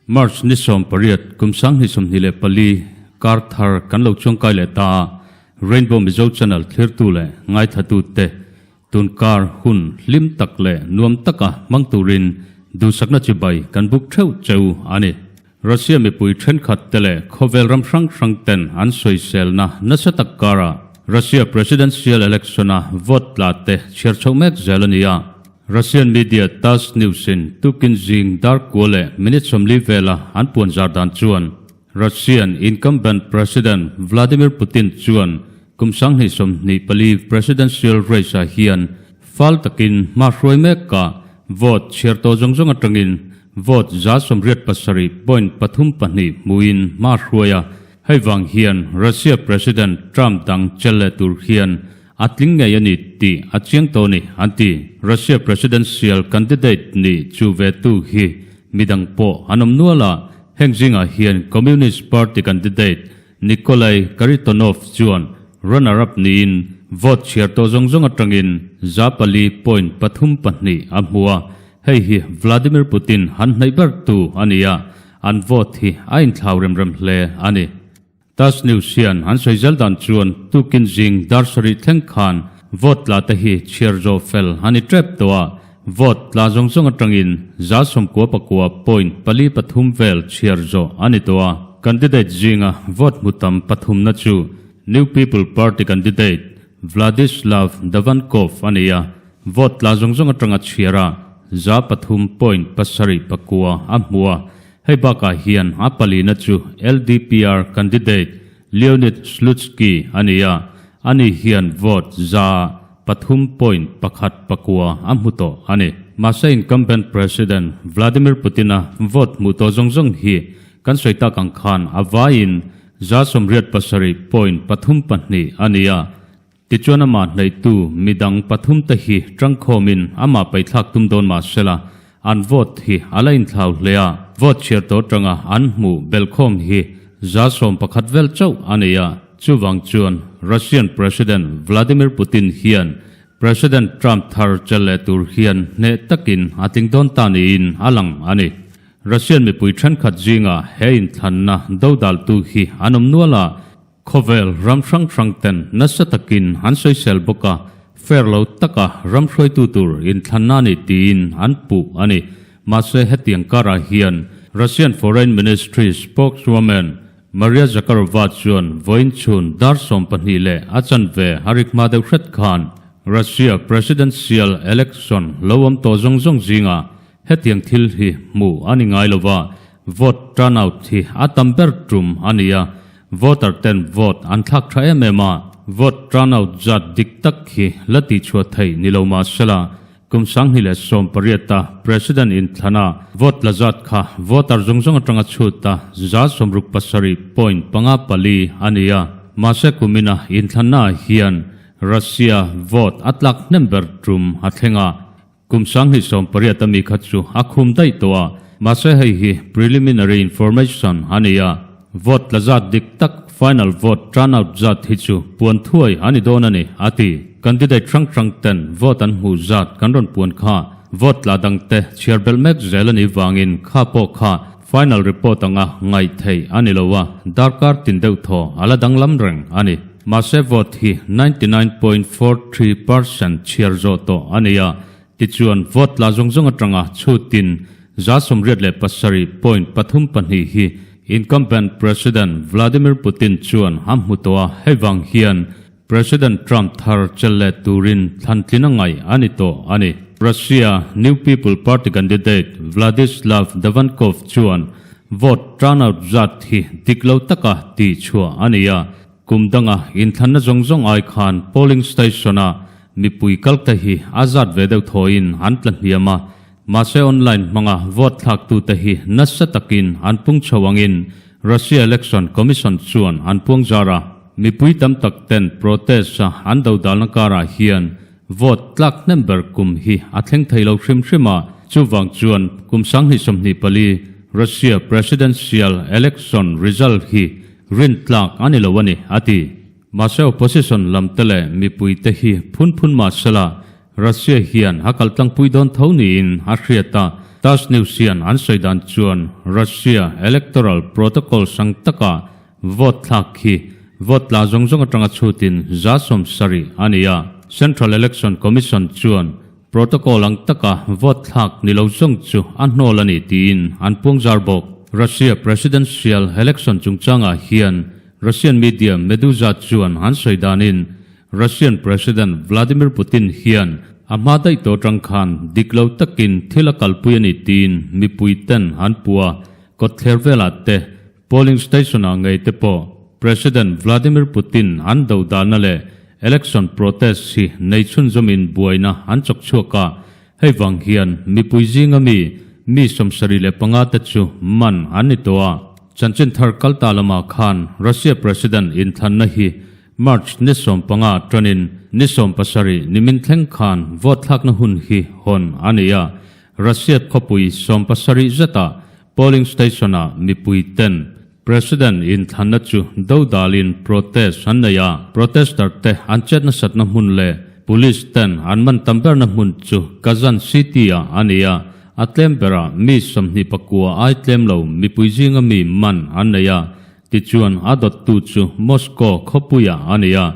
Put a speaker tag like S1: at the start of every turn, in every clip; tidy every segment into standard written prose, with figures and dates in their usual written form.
S1: March ni 18 kum 2024 kar thar kan lo chuangkai leh ta a, Rainbow Mizo Channel thlirtu leh ngaithatu te tun kar hun hlim tak leh nuam taka hmang turin duhsakna chibai kan buk theuh cheu a ni. Russia mipui thenkhat te leh khawvel ram hrang hrang ten an sawiselna nasa tak karah Russia presidential election-a vote tla te chhiar chhoh mek zel a ni a. Russian media Tass News-in tukin zing dar kua leh minute 40 vela an puan zar dan chuan Russian incumbent President Vladimir Putin chuan kum 2024 presidential race-ah hian fal takin hma hruai mekah vote chhiar tawh zawng zawng atangin Vote 87.32 hmuin hma hruai a, hei vang hian Russia President Trump dang chel leh tur hian a tling ngei a ni tih a chiang tawh a ni, an ti. Russia presidential candidate nih chu ve tu hi midang pawh an awm nual a, heng zingah hian Communist Party candidate Nikolai Kharitonov chuan runner-up niin vote chhiar tawh zawng zawng atangin 4.32 a hmu a, hei hi Vladimir Putin han hnaih ber tu a ni a, an vote hi a inthlau rem rem hle a ni. Tass News hian an sawi zel dan chuan tukin zing dar sarih thleng khan vote tla te hi chhiar zawh fel a ni tep tawh a, vote tla zawng zawng atangin 99.43 vel chhiar zawh a ni tawh a. Candidate zinga vote hmu tam pathumna chu New People Party candidate Vladislav Davankov a ni a, vote tla zawng zawng atanga chhiar a, 3.79 a hmu a. Hei bakah hian a palina chu LDPR candidate Leonid Slutsky a ni a, ani hian vote 3.19 a hmu tawh a ni. Mahse incumbent President Vladimir Putin-a vote hmuh tawh zawng zawng hi kan sawi tak ang khan a vaiin 87.32 a ni a, tichuan amah hnaihtu midang pathum te hi tangkhawmin amah paithlak tum dawn mah sela an vote hi a la inthlau hle a, vote chhiar tawh atanga an hmuh belhkhawm hi 11% vel chauh a nei a, chuvang chuan Russian President Vladimir Putin hian President Trump thar chel leh tur hian hneh takin a tling dawn ta niin a lang a ni. Russian mipui thenkhat zinga he inthlanna dodaltu hi an awm nual a, khawvel ram hrang hrang ten nasa takin an sawisel bawk a, fair lo taka ram hruaitu tur inthlanna a ni tiin an puh a ni. Mahse hetiang karah hian Russian Foreign Ministry spokeswoman Maria Zakharova chuan vawiin chhun dar 12 leh a chanve a rik hma deuh hret khan Russia presidential election lo awm tawh zawng zawng zingah Hetiang thil hi hmuh a ni ngai lova, vote turnout hi a tam ber tum a ni a, voter ten vote an thlak tha em em a, vote turnout zat dik tak hi la tihchhuah theih ni lo mah sela, kum 2018 a President inthlana vote la zat kha voter zawng zawng atanga chhut a 67.54 a ni a, mahse kumina inthlanna ah hian Russia vote a tlak hnem ber tum a thleng a. Kum 2018 ami kha chu a khum daih tawh a, mahse hei hi preliminary information a ni a, vote tla zat dik tak final vote turnout zat hi chu puan thuai a ni dawn a ni, a ti. Candidate hrang hrang ten vote an hmuh zat kan rawn puan kha vote tla dang te chhiar belh mek zel a nih vangin kha pawh kha final report anga ngaih theih a ni lo a, darkar tin deuh thaw a la danglam reng a ni. Mahse vote hi 99.43% chhiar zawh tawh a ni a, tichuan vote tla zawng zawng atanga chhutin 87.32 hi incumbent President Vladimir Putin chuan a hmu tawh a, hei vang hian President Trump thar chel leh turin thlantlin a ngaih a ni tawh a ni. Russia New People Party candidate Vladislav Davankov chuan vote turnout zat hi dik lo taka tihchhuah a ni a, Kum danga inthlanna zawng zawng ai khan polling station-a mipui kal te hi a zat ve deuh thawiin an tla hniam a, mahse online hmanga vote thlaktute hi nasa takin an pung chho angin Russia Election Commission chuan an puang zar a. Mipui tam tak ten protest-a an dodalna karah hian vote tlak hnem ber kum hi a thleng thei lo hrim hrim a, chuvang chuan kum 2024 Russia presidential election result hi. rintlak a ni lo a ni, a ti. Mahse opposition lamte leh mipuite hi phun phun mah sela Russia hian a kal tlangpui dawn tho niin a hriat a. Tass News hian an sawi dan chuan Russia electoral protocol sang taka vote thlak hi vote tla zawng zawng atanga chhutin 70% a ni a. Central Election Commission chuan Protocol ang taka vote thlak ni lo zawng chu a hnawl a ni tiin an puangzar bawk. Russia presidential election chungchangah hian Russian media Meduza chuan an sawi danin Russian President Vladimir Putin hian a hma daih tawh atang khan dik lo takin thil a kalpui a ni tiin mipui ten an puh a, kawtthler velah te Polling station-ah ngei te pawh President Vladimir Putin an do dahna leh election protest hi nei chhunzawmin buaina an chawk chhuak a, hei vang hian mipui zinga mi mi 75 te chu man an ni tawh a. Chanchin thar kal ta lamah khan Russia President inthlanna hi March ni 15 tanin ni 17 nimin thleng khan vote thlakna hun hi hawn a ni a, Russia khawpui 70 zetah Polling station-ah mipui ten President inthlanna chu dodalin protest an nei a, protester te an chet nasatna hmun leh police ten an man tam berna hmun chu Kazan city-ah a ni a, a tlem berah mi 29 ai tlem lo mipui zinga mi man an nei a, tichuan a dawttu chu Moscow khawpuiah a ni a,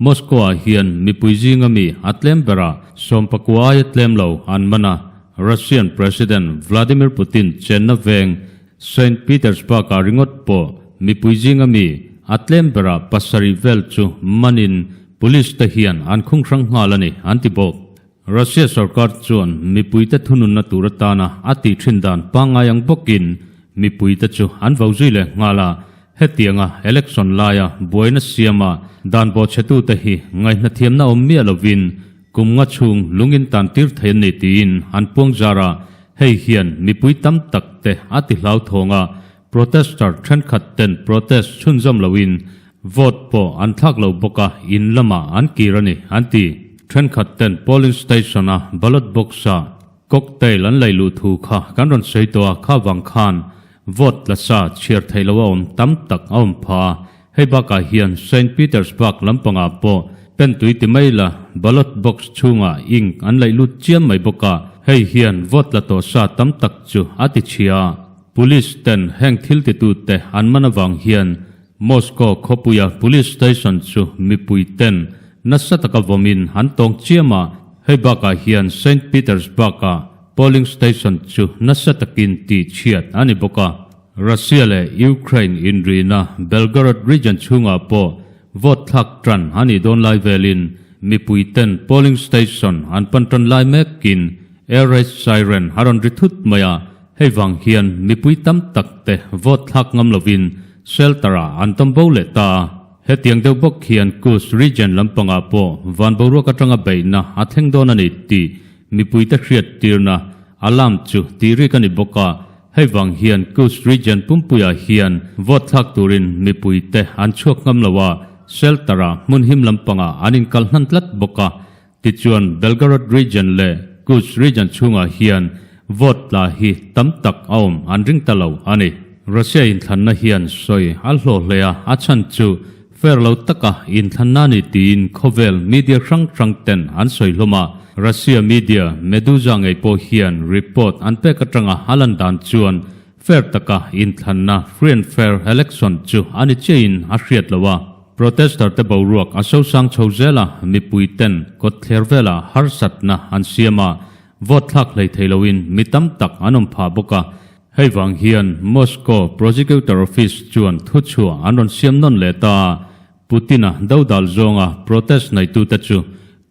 S1: Moscow-ah hian mipui zinga mi a tlem berah 19 aia tlem lo an man a. Russian President Vladimir Putin chenna veng Saint Petersburg-ah ringawt pawh mipui zinga mi a tlem berah pasarih vel chu manin police te hian an khung hrang nghal a ni, an ti bawk. Russia sorkar chuan mipuite thununna tur atana a tih thin dan pangngai ang bawkin mipuite chu an vo zui leh nghal a, hetianga election laia buaina siama dan bawhchhetute hi ngaihhnathiamna awm miah lovin Kum nga chhung lungin tan tir thei an ni tiin an puang zar a, hei hian mipui tam tak te a ti hlauthawng a, protester thenkhat ten protest chhunzawm loin vote pawh an thlak lo bawk a, in lamah an kir a ni an ti. Thenkhat ten polling station a ballot box a cocktail an lei luh thu kha kan rawn sawi tawh a, kha vang khan vote tla sa chhiar theih loh a awm tam tak a awm pha a, Hei bakah hian Saint Petersburg lampangah pawh pen tui ti mai la ballot box chhungah ink an laih lut chiam mai bawk a, hei hian vote la tawh sa tam tak chu a ti chhia. Police ten heng thil titute an man avang hian Moscow khawpuia police station chu mipui ten nasa taka vawmin an tawng chiam a, hei bakah hian Saint Petersburg-a polling station chu nasa takin tih chhiat a ni bawk a. Russia leh Ukraine inrina Belgorod region chhungah pawh vote thlak tan a nih dawn lai velin mipui ten polling station an pan tan lai mekin air raid siren a rawn ri thut mai a, hei vang hian mipui tam tak te vote thlak ngam lovin shelter ah an tawm bo leh ta a. Hetiang deuh bawk hian Kursk region lampangah pawh van boruak atanga beihna a thleng dawn a ni tih mipuite hriat tirna alarm chu tih rik a ni bawk a. Hei vang hian Kursk region pumpuiah hian vote thlak turin mipuite an chhuak ngam lo a, shelter-ah hmun him lampangah an inkal hnan tlat bawk a. Tichuan Belgorod region leh Kursk region chhungah hian vote tla hi tam tak a awm an ring ta lo a ni. Russia inthlanna hian sawi a hlawh hle a, a chhan chu Fair lo taka inthlanna ni tiin khawvel media hrang hrang ten an sawi hlawm a, Russia media Meduza ngei pawh hian report an pek atanga a lan dan chuan fair taka inthlanna free and fair election chu a ni chiahin a hriat lo a. Protester te boruak a sosang chho zel a, mipui ten kawtthler velah harsatna an siam a, vote thlak hlei thei loin mi tam tak an awm phah bawk a. Hei vang hian Moscow Prosecutor Office chuan thuchhuah an rawn siam nawn leh ta a, Putin-a dodal zawnga protest neitute chu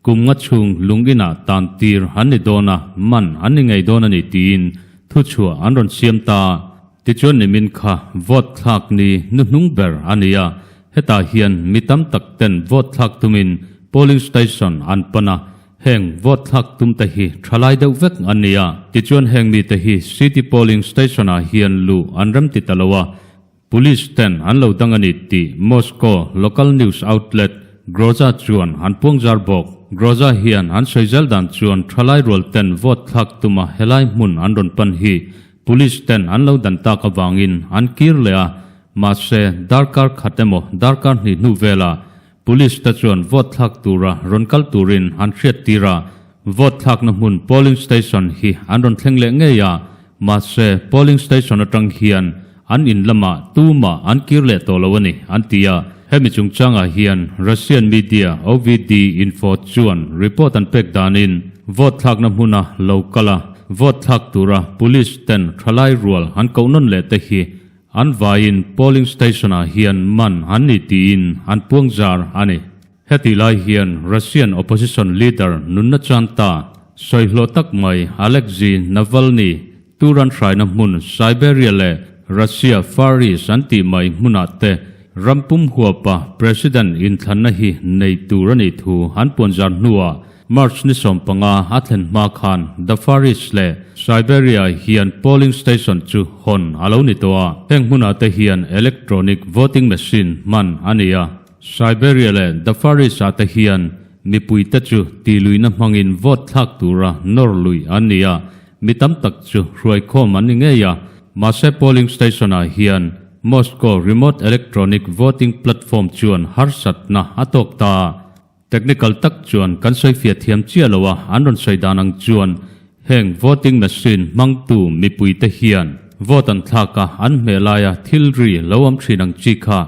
S1: kum nga chhung lung inah tan tir an ni dawn a, man an ni ngei dawn a ni tiin thuchhuah an rawn siam ta a. Tichuan nimin kha vote thlak ni hnuhnung ber a ni a, hetah hian mi tam tak ten vote thlak tumin polling station an pan a, Heng vote thlak tum te hi thalai deuh vek an ni a, tichuan heng mite hi City Polling Station ah hian luh an rem ti ta lo a, Police ten an lo dang a ni tih Moscow local news outlet Groza chuan an puangzar bawk. Groza hian an sawi zel dan chuan thalai rual ten vote thlak tuma helai hmun an rawn pan hi Police ten an lo dan tak avangin an kir leh a. Mahse, darkar khat emaw darkar hnih hnu velah Police te chuan vote thlak tura rawn kal turin an hriat tir a, vote thlakna hmun polling station hi an rawn thleng leh ngei a, mahse polling station atang hian an in lamah tumah an kir leh tawh lo a ni, an ti a. Hemi chungchangah hian Russian media OVD Info chuan report an pek danin vote thlakna hmuna lo kal a, vote thlak tura police ten thalai rual an koh nawn leh te hi An vaiin polling station-ah hian man an ni tiin an puang zar a ni. Hetih lai hian Russian opposition leader nunna chan ta sawihlawh tak mai Alexei Navalny turan hraina hmun Siberia leh Russia Far East an tih mai hmunah te ram pum huapa president inthlanna hi nei tur a nih thu an puan zar hnuah March ni 15 a thlen hma khan The Far East leh Siberia hian polling station chu hawn a lo ni tawh a, heng hmunah te hian electronic voting machine hman a ni a. Siberia leh The Far East ah te hian mipuite chu tihluihna hmangin vote thlak tura nawr luih an ni a, mi tam tak chu hruaikhawm an ni ngei a. Mahse polling station ah hian Moscow remote electronic voting platform chuan harsatna a tawk ta a. Technical tak chuan kan sawifiah thiam chiah lo a, an rawn sawi dan ang chuan heng voting machine hmangtu mipuite hian vote an thlak a, an hmeh laia thil ri lo awm thin ang chi kha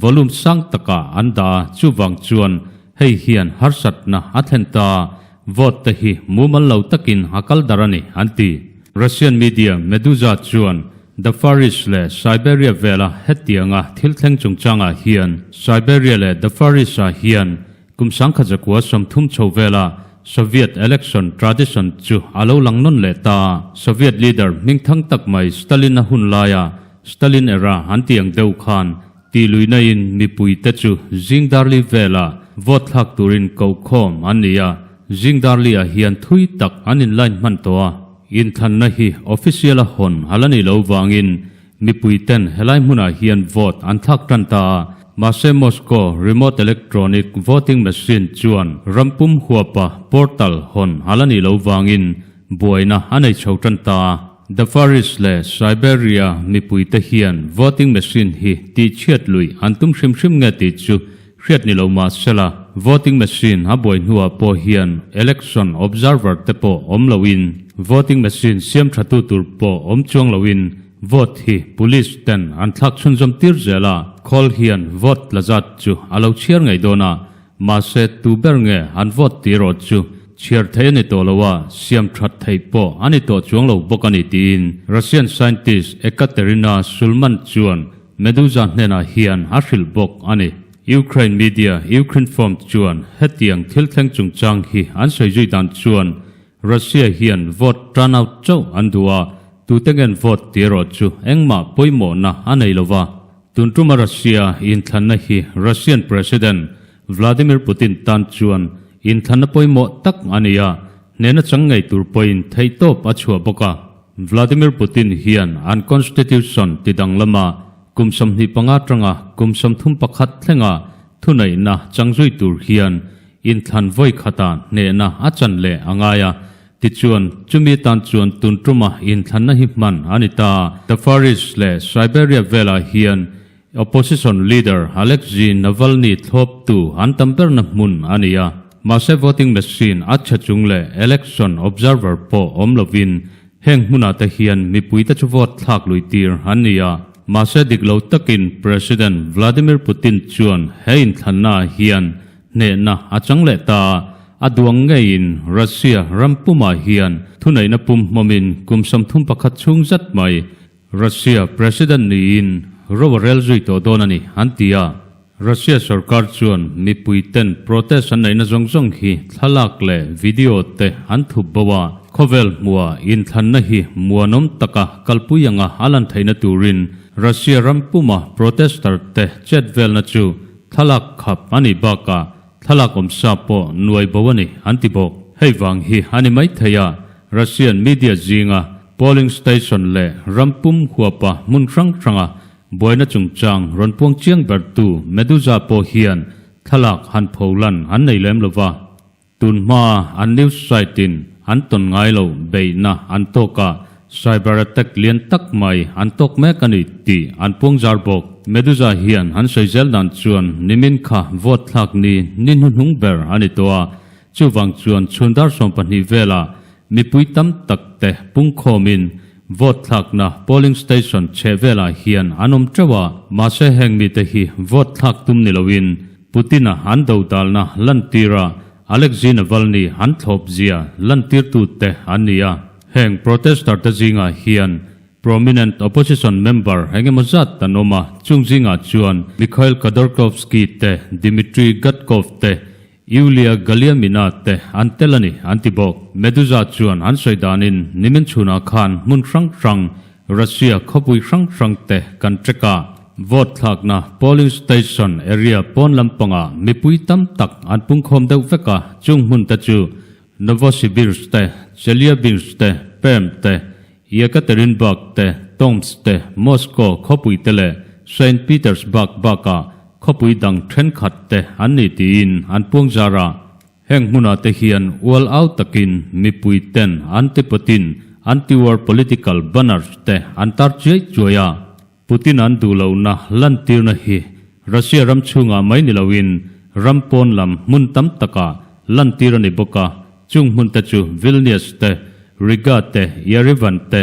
S1: volume sang takah an dah a, chuvang chuan hei hian harsatna a thlen ta a, vote te hi mumal lo takin a kal dar a ni, an ti. Russian media Meduza chuan The Far East leh Siberia vela hetianga thil thleng chungchangah hian Siberia leh The Far East-ah hian kum 1930 chho vela Soviet election tradition chu a lo lang nawn leh ta. Soviet leader hmingthang tak mai Stalin-a hun laia Stalin era an tih ang deuh khan tihluihna-in mipuite chu zingdarli vela vote thlak turin kohkhawm an ni a, zingdarli-ah hian thui tak an inline hman tawh a. Inthlanna hi official a hawn a la nih loh vangin mipui ten helai hmunah hian vote an thlak tan ta a, mahse Moscow remote electronic voting machine chuan ram pum huapa portal hawn a la nih loh vangin buaina a nei chho tan ta a. The Far East leh Siberia mipui te hian voting machine hi tihchhiat luih an tum hrim hrim nge tih chu Hriat ni lo mah sela, voting machine a buai hnuah pawh hian election observer te pawh awm loin, voting machine siam thatu tur pawh awm chuang loin vote hi police ten an thlak chhunzawm tir zel a, khawl hian vote la zat chu a lo chhiar ngei dawn a, mahse tu ber nge an vote tih erawh chu chhiar theih a ni tawh lo a, siam that theih pawh a ni tawh chuang lo bawk a ni tiin Russian scientist Ekaterina Shulman chuan Meduza hnenah hian a hrilh bawk a ni. Ukraine media Ukrinform chuan hetiang thil thleng chungchang hi an sawi zui dan chuan Russia hian vote turnout chauh an duh a, tute ngen vote tih erawh chu engmah pawimawhna a nei lo va. Tun tuma Russia inthlanna hi Russian President Vladimir Putin tan chuan inthlanna pawimawh tak a ni a, hnehna chang ngei tur pawhin theihtawp a chhuah bawk a. Vladimir Putin hian an constitution ti danglama kum 25 tanga kum 31 thlenga thuneihna changzui tur hian inthlan vawi khata hnehna a chan leh a ngai a, tichuan chumi tan chuan tun tuma inthlanna hi hman a ni ta. The Far East leh Siberia velah hian Opposition leader Alexei Navalny thlawptu an tam berna hmun a ni a, mahse voting machine a chhe chung leh election observer pawh awm lovin heng hmunah te hian mipuite chu vote thlak lui tir an ni a. Mahse dik lo takin President Vladimir Putin chuan he inthlannaah hian hnehna a chang leh ta a, a duang ngeiin Russia ram pumah hian thuneihna pum hmawmin kum 31 chhung zat mai Russia President niin ro a rel zui tawh dawn a ni, an ti a. Russia sorkar chuan mipui ten protest an neihna zawng zawng hi thlalak leh video te an thup bo a, khawvel hmuha inthlanna hi muanawm taka kalpui anga a lan theihna turin Russia ram puma protester te chet velna chu thlalak khap a nih bakah thlalak awmsa pawh nuai bo a ni, an ti bawk. Hei vang hi a ni maithei a, Russian media zinga Polling station leh ram pum huapa hmun hrang hranga buaina chungchang rawn puang chiang bertu Meduza pawh hian thlalak han pholan an nei lem lova. Tun hmaa an news site in an tawn ngai lo beihna an tawk a, cyber attack lian tak mai an tawk mek a ni tih an puang zar bawk. Meduza hian an sawi zel dan chuan nimin kha vote thlak ni ni hnuhnung ber a ni tawh a, chuvang chuan chhun dar 12 velah mipui tam tak te pungkhawmin vote thlakna polling station chheh velah hian an awm teuh a, mahse heng mite hi vote thlak tum ni loin Putin-a an dodalna lantira Alexei Navalny an thlawp zia lantirtute an ni a. Heng protester te zingah hian prominent opposition member eng emaw zat an awm a, chung zingah chuan Mikhail Khodorkovsky te, Dmitry Gudkov te, Yulia Galyamina te an tel a ni, an ti bawk. Meduza chuan an sawi danin nimin chhunah khan hmun hrang hrang Russia khawpui hrang hrang te kan check a, vote thlakna polling station area pawn lampangah mipui tam tak an pungkhawm deuh vek a, chung hmun te chu Novosibirsk te, Chelyabinsk te, Perm te, Yekaterinburg te, Tomsk te, Moscow khawpui te leh Saint Petersburg bakah khawpui dang thenkhat te an ni tiin an puangzar a. Heng hmunah te hian ual au takin mipui ten anti-Putin, anti-war political banners te an tar chiai chuai a. Putin an duh lohna lantirna hi Russia ram chhungah mai ni loin ram pawn lam hmun tam takah lantir a ni bawk a, chung hmun te chu Vilnius te, Riga te, Yerevan te,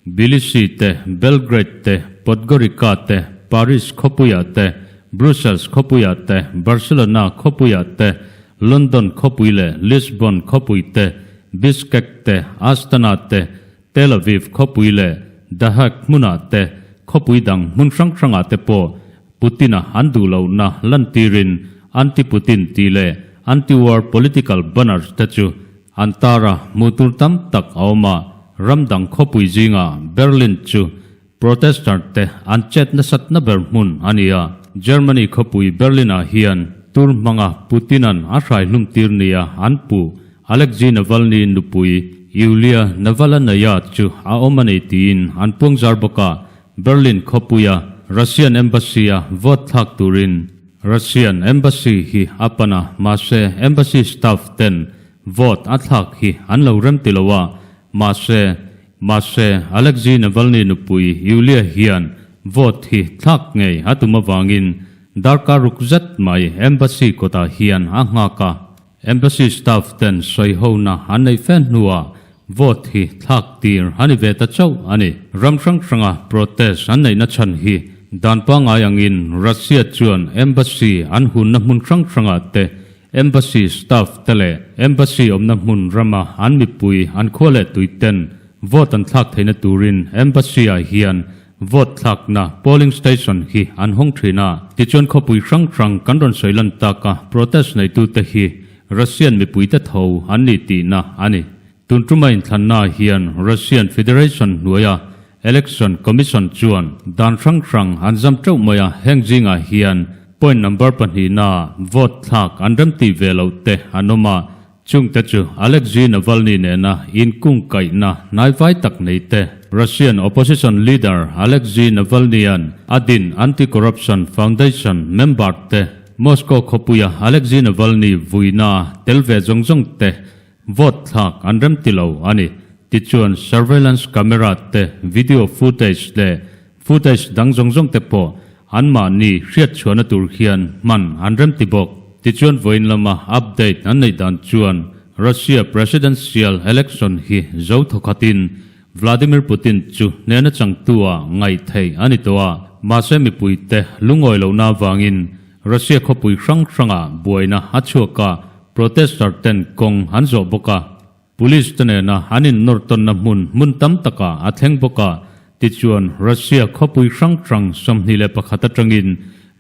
S1: Tbilisi te, Belgrade te, Podgorica te, Paris khawpuiah te, Brussels khawpuiah te, Barcelona khawpuiah te, London khawpui leh Lisbon khawpui te, Bishkek te, Astana te, Tel Aviv khawpui leh The Hague hmunah te, khawpui dang hmun hrang hrangah te pawh Putin-a an duh lohna lantirin anti-Putin tih leh anti-war political banners te chu an tar a, hmuh tur tam tak a awm a, ram dang khawpui zingah Berlin chu protester te an chet nasatna ber hmun a ni a. Germany khawpui Berlin-ah hian tur hmanga Putin-a'n a hrai hlum tir nia an puh Alexei Navalny nupui Yulia Navalanaya chu a awm a nei tiin an puangzar bawk a, Berlin khawpuia Russian Embassy-a vote thlak turin Russian Embassy hi a pan a, mahse Embassy staff ten vote a thlak hi an lo rem ti lo a, mahse mahse Alexei Navalny nupui Yulia hian vote hi thlak ngei a tum avangin darkar ruk zet mai Embassy kawtah hian a nghak a. Embassy staff ten sawi hona an neih fe hnuah vote hi thlak tir a ni ve ta chauh a ni. Ram hrang hranga protest an neihna chhan hi dan pangngai angin Russia chuan embassy an hunna hmun hrang hrangah te embassy staff te leh embassy awmna hmun rama an mipui an khua leh tui ten vote an thlak theihna turin embassy ah hian Vote thlakna polling station hi an hawng thin a, tichuan khawpui hrang hrang kan rawn sawi lan tak a, protest neitute hi Russian mipuite tho an ni tihna a ni. Tun tuma inthlanna hian Russian Federation hnuaia Election Commission chuan dan hrang hrang an zam teuh mai a, heng zingah hian point number pahnihna vote thlak an remtih ve loh te an awm a, Chungte chu Alexei Navalny nena inkungkaihna hnaivai tak nei te, Russian opposition leader Alexei Navalny-a'n a din Anti-Corruption Foundation member te, Moscow khawpuia Alexei Navalny vuina tel ve zawng zawng te vote thlak an remti lo a ni. Tichuan surveillance camera te, video footage leh Footage dang zawng zawng te pawh anmahni hriatchhuahna tur hian hman an remti bawk. Tichuan vawiin lama update an neih dan chuan Russia Presidential Election hi zo thawkhatin Vladimir Putin chu hnehna changtu-ah ngaih theih a ni tawh a, mahse mipuite lungawi lohna avangin Russia khawpui hrang hrangah buaina a chhuak a, protester ten kawng an zawh bawk a. Police te nena an innawr tawnna hmun hmun tam takah a thleng bawk a, tichuan Russia khawpui hrang hrang 21 atangin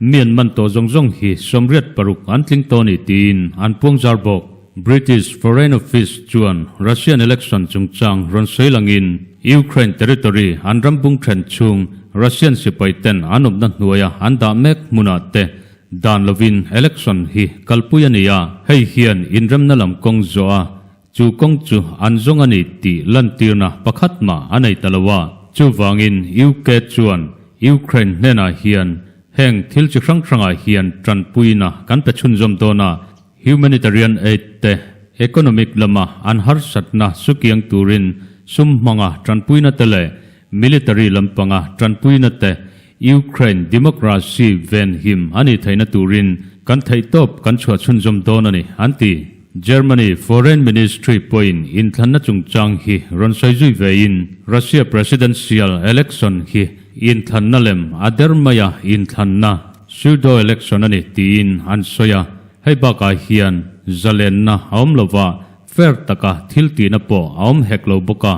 S1: mi an man tawh zawng zawng hi 86 an tling tawh a ni tiin an puangzar bawk. British Foreign Office chuan Russian election chungchang rawn sawi langin Ukraine territory an ram bung then chhung Russian sipai ten an awmna hnuaia an dah mek hmunah te Dan lovin election hi kalpui a ni a, hei hian inremna lam kawng zawh a, chu kawng chu an zawng a ni tih lantirna pakhat mah a nei ta lo a. Chuvangin UK chuan Ukraine hnenah hian heng thil chi hrang hrangah hian tanpuina kan pe chhunzawm dawn a, humanitarian aid te, economic lama an harsatna sukiang turin sum hmanga tanpuina te leh military lampanga tanpuina te. Ukraine democracy venhim a nih theihna turin kan theihtawp kan chhuah chhunzawm dawn a ni, an ti. Germany Foreign Ministry pawhin inthlanna chungchang hi rawn sawi zui vein Russia presidential election hi inthlanna lem a der maia inthlanna, pseudo-election, a ni tiin an sawi a. Hei bakah hian zalenna a awm lova, fair taka thil tihna pawh a awm hek lo bawk a.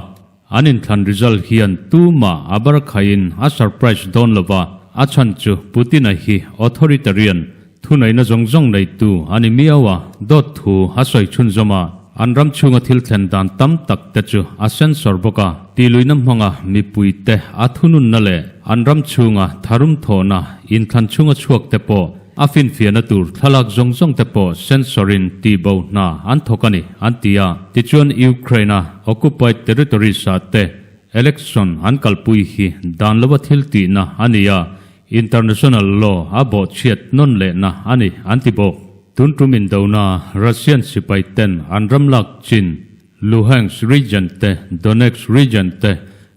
S1: An inthlan result hian tumah a barakhaiin a surprise dawn lova, a chhan chu Putin-a hi authoritarian, thuneihna zawng zawng neitu a ni miau a, dawt thu a sawi chhunzawm a, an ram chhunga thil thlen dan tam tak te chu a censor bawk a, tihluihna hmanga mipuite a thununna leh an ram chhunga tharum thawhna inthlan chhunga chhuak te pawh A finfiahna tur thlalak zawng zawng te pawh sensor in tihbo hna an thawk a ni, an ti a. Tichuan Ukraine-a occupied territories ah te election an kalpui hi dan lova thil tihna a ni a, international law a bawhchhiat nawn lehna a ni, an ti bawk. Tun tum indona Russian sipai ten an ram lak chin Luhansk region te, Donetsk region te,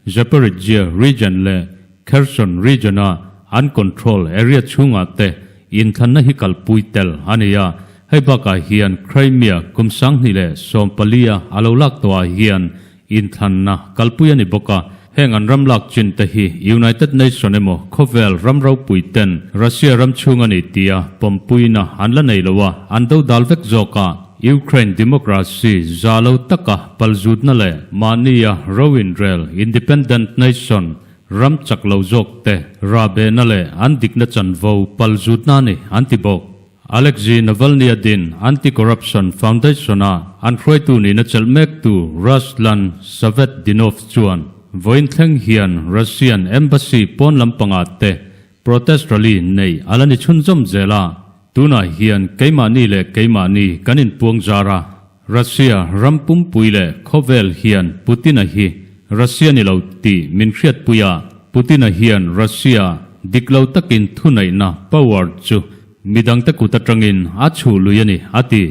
S1: Zaporizhzhia region leh Kherson region-a an control area chhungah te inthlanna hi kalpui tel a ni a. Hei bakah hian Crimea kum 2014-a a lo lak tawhah hian inthlanna kalpui a ni bawk a. Heng an ram lak chin te hi United Nation emaw khawvel ram ropui ten Russia ram chhung a ni tia pawmpuina an la nei lo a, an dodal vek zawk a. Ukraine democracy za lo taka palzutna leh mahnia ro inrel independent nation ram chak lo zawk te rahbehna leh an dikna chanvo palzutna a ni an ti bawk. Alexei Navalny-a din Anti-Corruption Foundation-a an hruaitu nihna chelh mektu Ruslan Savetdinov chuan vawiin thleng hian Russian Embassy pawn lampangah te protest rally nei a la ni chhunzawm zel a. Tunah hian keimahni leh keimahni kan inpuang zar a, Russia ram pumpui leh khawvel hian Putin-a hi Russia ni lo tih min hriatpui a, Putin-a hian Russia dik lo takin thuneihna, power, chu midangte kut atangin a chhuh lui a ni, a ti.